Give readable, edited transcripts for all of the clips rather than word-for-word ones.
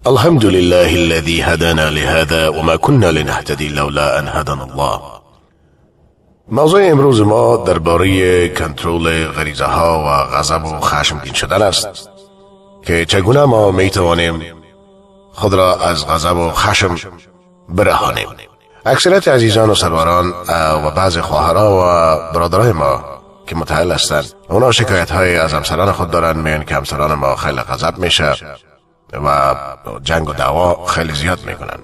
الحمد لله الذي هدانا لهذا وما كنا لنهتدي لولا ان هدانا الله. موضوع امروز ما درباره کنترل غریزه ها و غضب و خشمگین شدن است که چگونه ما می توانیم خود را از غضب و خشم برهانیم. اکثریت عزیزان و سروران و بعض خواهرها و برادرای ما که متأهل هستند، اونا شکایت های از همسران خود دارن، میگن که همسران ما خیلی غضب میشه و جنگ و دعوا خیلی زیاد میکنن.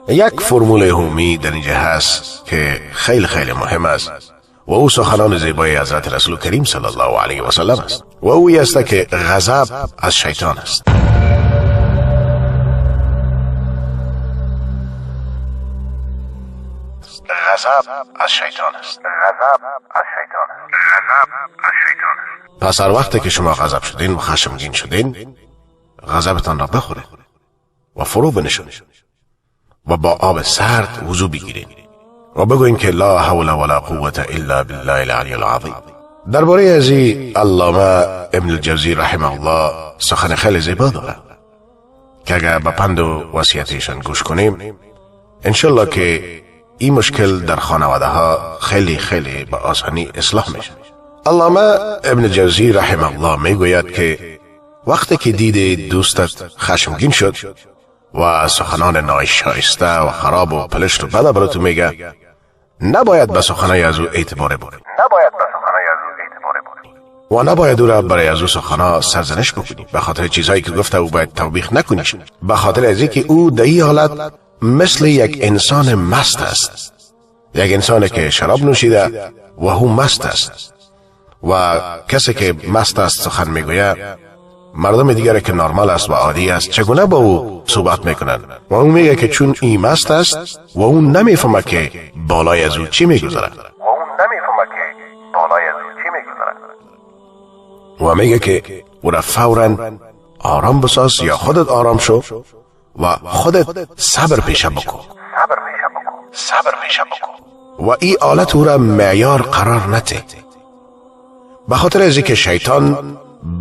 یک فرمول عمومی در اینجا هست که خیلی خیلی مهم است و او سخنان زیبای حضرت رسول کریم صلی الله علیه و سلم است و او است که غضب از شیطان است. غضب از شیطان است. غضب از شیطان است. غضب از شیطان است. پس هر وقت که شما غضب شدین و خشمگین شدین، غضبتان را بخورید و فرو بنشونید و با آب سرد وضو بگیرین و بگوین که لا حول ولا قوة الا بالله العلی العظیم. درباره از علامه ابن الجوزی رحمه الله سخن خیلی زیبا داره که اگر به پند و وصیتشان گوش کنیم، انشالله که این مشکل در خانواده ها خیلی خیلی به آسانی اصلاح میشه. علامه ابن جوزی رحمه الله میگوید که وقتی که دید دوستت خشمگین شد و سخنان ناشایسته و خراب و پلشت و بد برات میگه، نباید به سخنای از او اعتبار بری و نباید او را برای از او سخنا سرزنش بکنی. به خاطر چیزهایی که گفته او باید توبیخ نکنی، به خاطر از اینکه او در این حالت مثل یک انسان مست است، یک انسانی که شراب نوشیده و او مست است و کسی که مست است سخن میگوید، مردم دیگر که نرمال است و عادی است چگونه با او صحبت میکنند؟ و او میگه که چون این مست است و او نمیفهمه که بالای از او چی میگذره و میگه که او را فوراً آرام بساز یا خودت آرام شو و خودت صبر پیشه بکن و این آلت او را معیار قرار نده، به خاطر از اینکه شیطان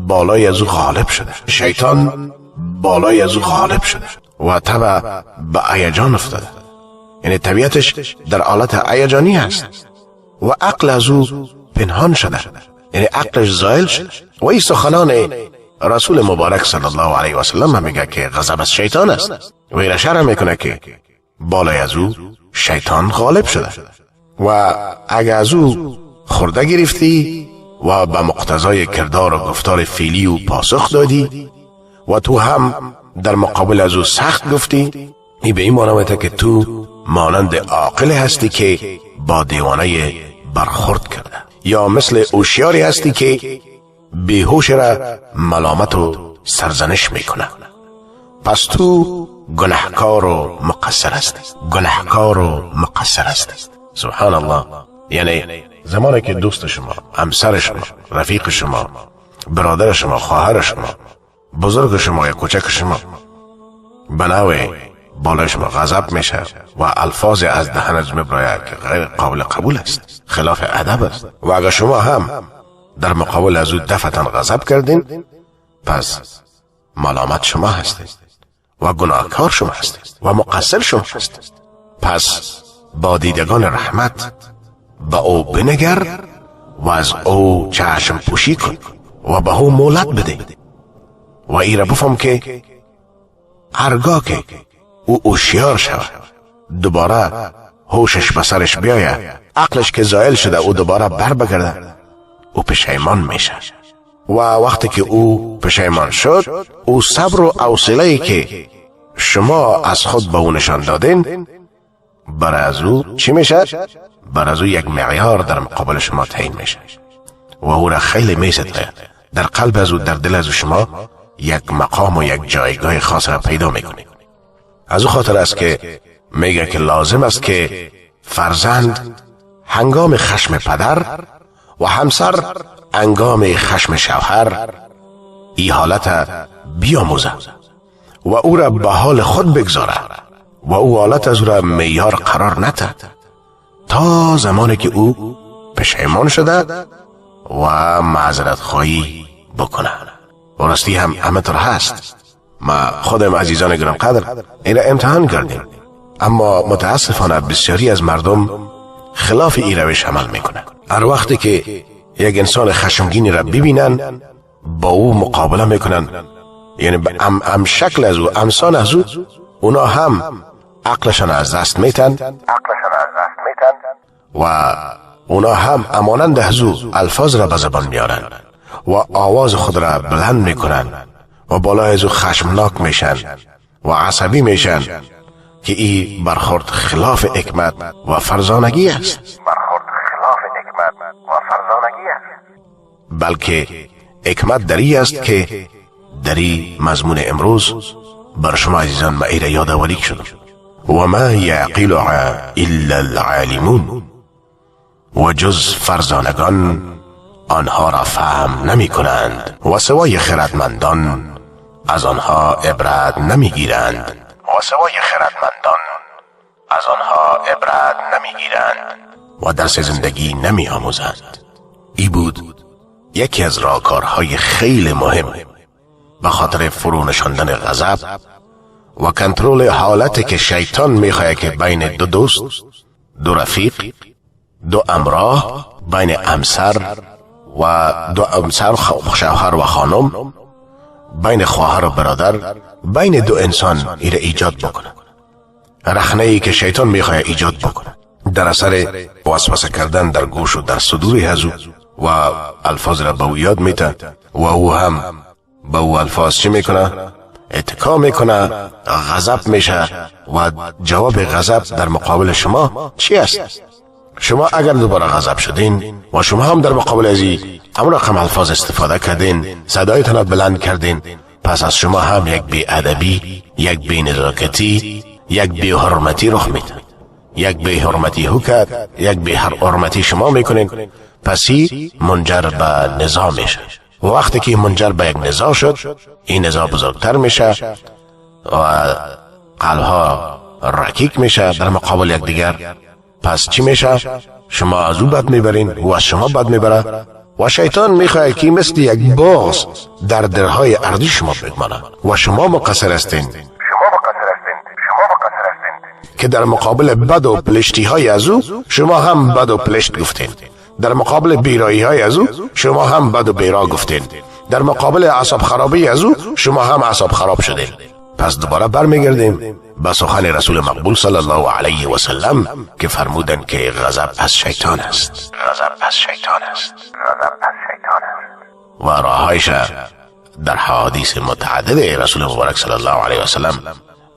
بالای از او غالب شده. شیطان بالای از او غالب شده و طبع به هیجان افتاده، یعنی طبیعتش در حالت هیجانی هست و عقل از او پنهان شده، یعنی عقلش زائل شده. و این سخنان رسول مبارک صلی الله علیه و سلم هم میگه که غضب از شیطان است و این اشاره میکنه که بالای از او شیطان غالب شده و اگر از او خورده گرفتی و به مقتضای کردار و گفتار فعلی او پاسخ دادی و تو هم در مقابل از او سخت گفتی، این به این معنی که تو مانند عاقل هستی که با دیوانه برخورد کرده، یا مثل هوشیاری هستی که بیهوش را ملامت و سرزنش میکنه. پس تو گناهکار و مقصر هستی، گناهکار و مقصر هستی. سبحان الله. یعنی زمانی که دوست شما، همسر شما، رفیق شما، برادر شما، خواهر شما، بزرگ شما یا کوچک شما به نوع بالای شما غضب میشه و الفاظ از دهن از میبراید که غیر قابل قبول است، خلاف ادب است، و اگر شما هم در مقابل از او دفعتاً غضب کردین، پس ملامت شما هستید و گناهکار شما هستید و مقصر شما هستید. پس با دیدگان رحمت به او بنگر و از او چشم پوشی کن و به او مولد بده و ای را بفهم که هرگاه که او هوشیار شود، دوباره هوشش به سرش بیاید، عقلش که زائل شده او دوباره بر بگرده، او پشیمان میشه و وقتی که او پشیمان شد، او صبر و حوصله‌ای که شما از خود به او نشان دادین، برای از او چی میشه؟ برای از او یک معیار در مقابل شما تعیین میشه و او را خیلی میستاید. در قلب از او، در دل از او شما یک مقام و یک جایگاه خاص را پیدا میکنید. از او خاطر است که میگه که لازم است که فرزند هنگام خشم پدر و همسر هنگام خشم شوهر ای حالت بیاموزه و او را به حال خود بگذاره و او حالت از او را معیار قرار نده تا زمانی که او پشیمان شده و معذرت خواهی بکنه. و راستی هم همه طور هست. ما خودم عزیزان گران قدر این را امتحان کردیم، اما متاسفانه بسیاری از مردم خلاف این روش عمل میکنن. هر وقتی که یک انسان خشمگینی را ببینن با او مقابله میکنن، یعنی هم شکل از او، امسان از او، اونا هم عقلشان از دست میتن و اونا هم امانند از او الفاظ را به زبان میارن و آواز خود را بلند میکنن و بالای از او خشمناک میشن و عصبی میشن که این برخورد خلاف حکمت و فرزانگی است. بلکه حکمت دری است که دری مضمون امروز بر شما عزیزان ما ایره یادآوری شدم. و ما یعقلها الا العالمون، و جز فرزانگان آنها را فهم نمی کنند و سوای خردمندان از آنها عبرت نمی گیرند و سوای خردمندان از آنها عبرت نمی گیرند و درس زندگی نمی آموزند. ای بود یکی از راهکارهای خیلی مهم به خاطر فرو نشاندن غضب و کنترل حالتی که شیطان میخواهد که بین دو دوست، دو رفیق، دو امراه، بین همسر و دو همسر، شوهر و خانم، بین خواهر و برادر، بین دو انسان ایره ایجاد بکنه. رخنه ای که شیطان میخواه ایجاد بکنه در اثر وسوسه کردن در گوش و در صدور از او و الفاظ را به او یاد میته و او هم به او الفاظ چی میکنه؟ اتکا میکنه، غضب میشه و جواب غضب در مقابل شما چی است؟ شما اگر دوباره غضب شدین و شما هم در مقابل ازی همون رقم الفاظ استفاده کردین، صدایتان را بلند کردین، پس از شما هم یک بی‌ادبی، یک بی‌نزاکتی، یک بی‌حرمتی رخ میده. یک بی‌حرمتی هو کرد، یک بی‌حرمتی شما میکنین، پسی منجر به نزاع میشه. و وقتی که منجر به یک نزاع شد، این نزاع بزرگتر میشه و قلبها رکیک میشه در مقابل یکدیگر. پس چی میشه؟ شما از او بد میبرین و از شما بد میبره و شیطان میخواد که مثل یک بغض در درهای ارضی شما بگمانه و شما مقصر هستین که در مقابل بد و پلشتی های از او شما هم بد و پلشت گفتین، در مقابل بیرایی های از او شما هم بد و بیرا گفتین، در مقابل اعصاب خرابی از او شما هم اعصاب خراب شدین. پس دوباره برمیگردیم به سخن رسول مقبول صلی الله علیه و سلم که فرمودند که غضب از شیطان است، غضب از شیطان است، غضب از شیطان است. و راههایش در حدیث متعدد رسول مبارک صلی الله علیه و سلم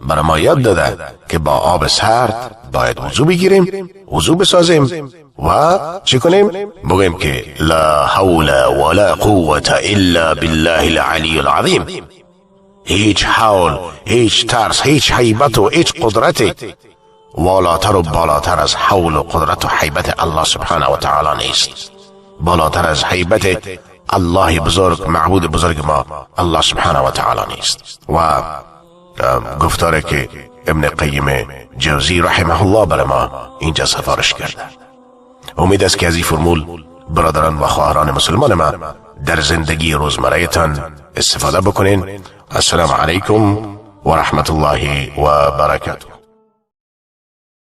برای ما یاد داده که با آب سرد باید وضو بگیریم، وضو بسازیم و چی کنیم؟ بگیم که لا حول ولا قوة الا بالله العلی العظیم. هیچ حول، هیچ ترس، هیچ هیبت و هیچ قدرتی والاتر و بالاتر از حول و قدرت و هیبت الله سبحانه و تعالی نیست. بالاتر از هیبت الله بزرگ، معبود بزرگ ما الله سبحانه و تعالی نیست. و گفتاره که ابن قیم جوزی رحمه الله بر ما اینجا سفارش کرده. امید است که از این فرمول برادران و خواهران مسلمان ما در زندگی روزمره‌تان استفاده بکنین. السلام علیکم و رحمت الله و برکاته.